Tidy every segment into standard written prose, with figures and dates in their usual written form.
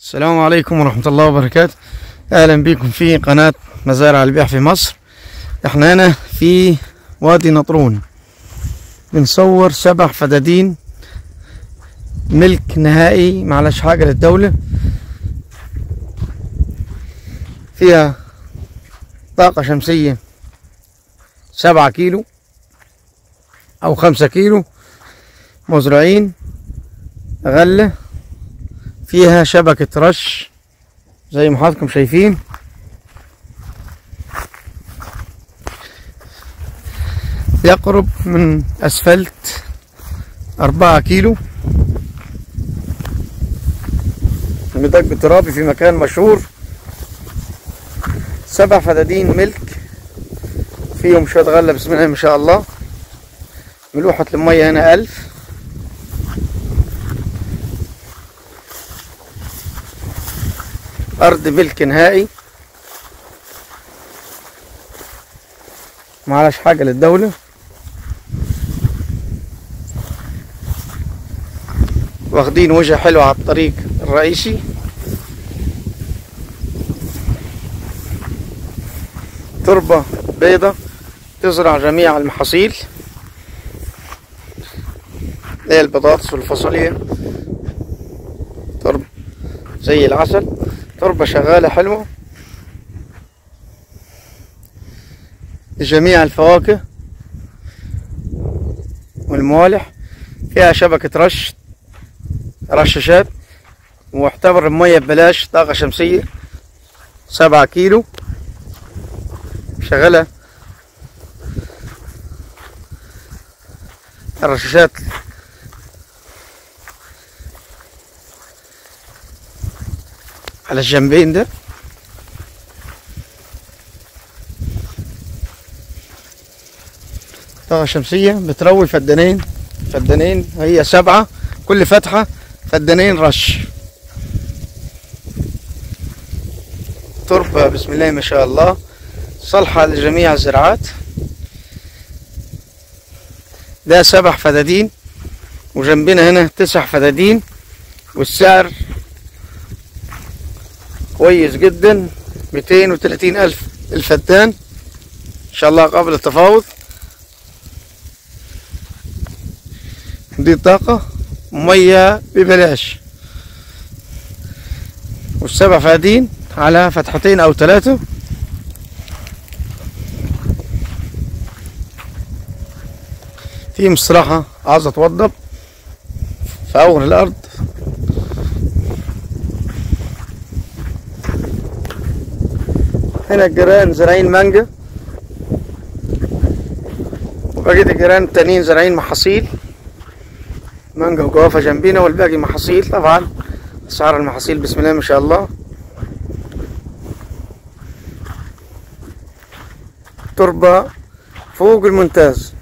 السلام عليكم ورحمة الله وبركاته. أهلا بكم في قناة مزارع البيع في مصر. احنا هنا في وادي نطرون بنصور 7 فدادين ملك نهائي، معلش حاجة للدولة، فيها طاقة شمسية 7 كيلو أو 5 كيلو، مزرعين غلة، فيها شبكة رش زي ما حضراتكم شايفين. يقرب من أسفلت 4 كيلو، مدق ترابي في مكان مشهور. 7 فدادين ملك فيهم شوية غلة بسم الله ما شاء الله. ملوحة المية هنا 1000. أرض ملك نهائي، معلش حاجة للدولة. واخدين وجهة حلوة على الطريق الرئيسي. تربة بيضة تزرع جميع المحاصيل، زي البطاطس والفاصوليا، تربة زي العسل، تربة شغالة حلوة لجميع الفواكه والموالح. فيها شبكة رش، رشاشات، واعتبر المية ببلاش، طاقة شمسية 7 كيلو شغالة. الرشاشات على الجنبين ده. طاقة شمسية بتروي فدانين، فدانين هي 7، كل فتحة فدانين رش. تربة بسم الله ما شاء الله صالحة لجميع الزراعات. ده 7 فدادين، وجنبنا هنا 9 فدادين، والسعر كويس جدا، 230 ألف الفدان، إن شاء الله قابل التفاوض. دي طاقة مية ببلاش، وال7 فدادين على فتحتين أو 3. في مصراحة عاوزة توضب في أول الأرض. هنا الجيران زارعين مانجا، وبقية الجيران التانيين زارعين محاصيل مانجا وجوافة جنبينا، والباقي محاصيل. طبعا أسعار المحاصيل بسم الله ما شاء الله. تربة فوق الممتاز.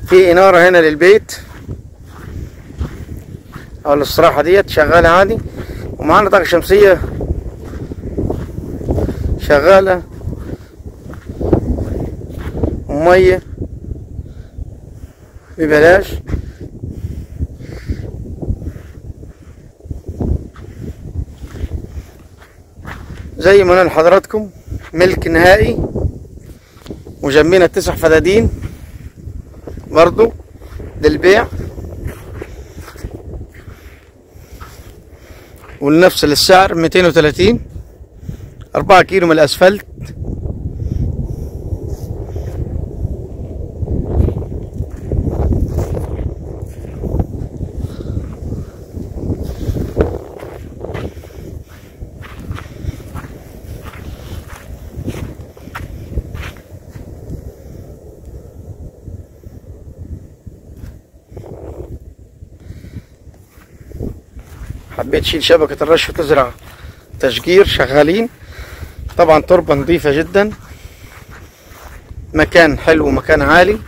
في إنارة هنا للبيت أو الاستراحة ديت شغالة عادي، ومعانا طاقة شمسية شغالة، ومية ببلاش. زي ما قلنا لحضراتكم ملك نهائي، وجنبنا 9 فدادين برضو للبيع، والنفس للسعر 230، 4 كيلو من الأسفلت. حبيت تشيل شبكة الرش وتزرع تشجير، شغالين. طبعا تربة نظيفة جدا، مكان حلو ومكان عالي.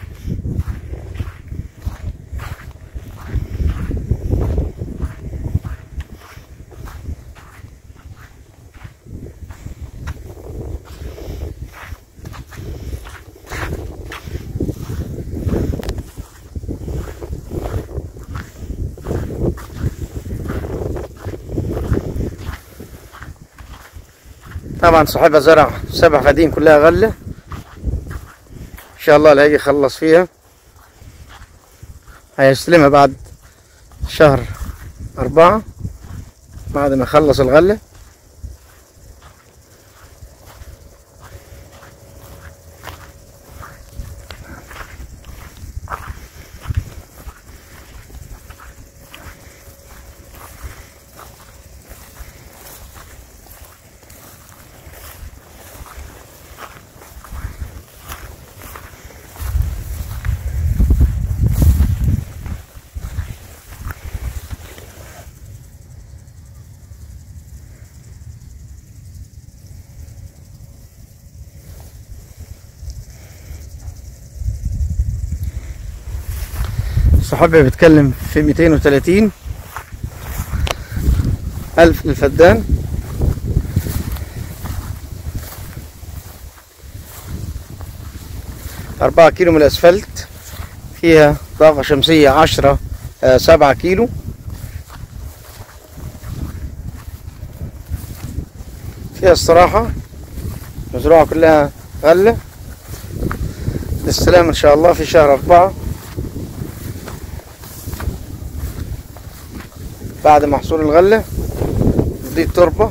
طبعا صاحبها زرع 7 فدين كلها غلة، ان شاء الله اللي هيجي يخلص فيها هيستلمها بعد شهر 4 بعد ما يخلص الغلة. صاحبها بيتكلم في 230 ألف للفدان. 4 كيلو من الأسفلت، فيها طاقة شمسية 7 كيلو. فيها الصراحة مزروعة كلها غلة. للسلام إن شاء الله في شهر 4 بعد محصول الغلة. دي التربة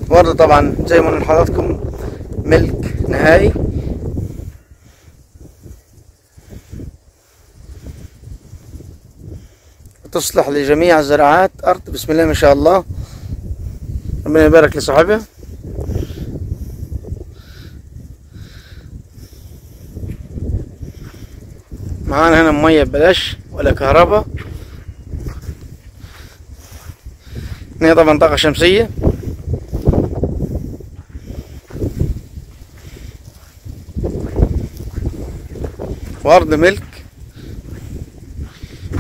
وردة طبعا زي ما قلنا لحضراتكم ملك نهائي. تصلح لجميع الزراعات، أرض بسم الله ما شاء الله، ربنا يبارك لصاحبها. معانا هنا مية ببلاش ولا كهرباء. هنا طبعا طاقة شمسية. وأرض ملك،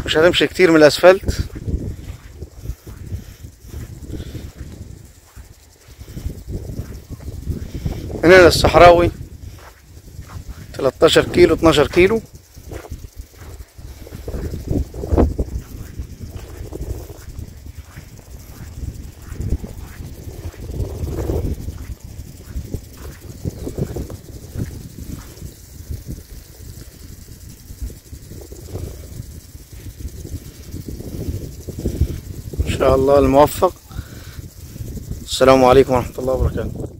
مش هتمشي كتير من الأسفلت. هنا الصحراوي 13 كيلو 12 كيلو. إن شاء الله الموفق. السلام عليكم ورحمة الله وبركاته.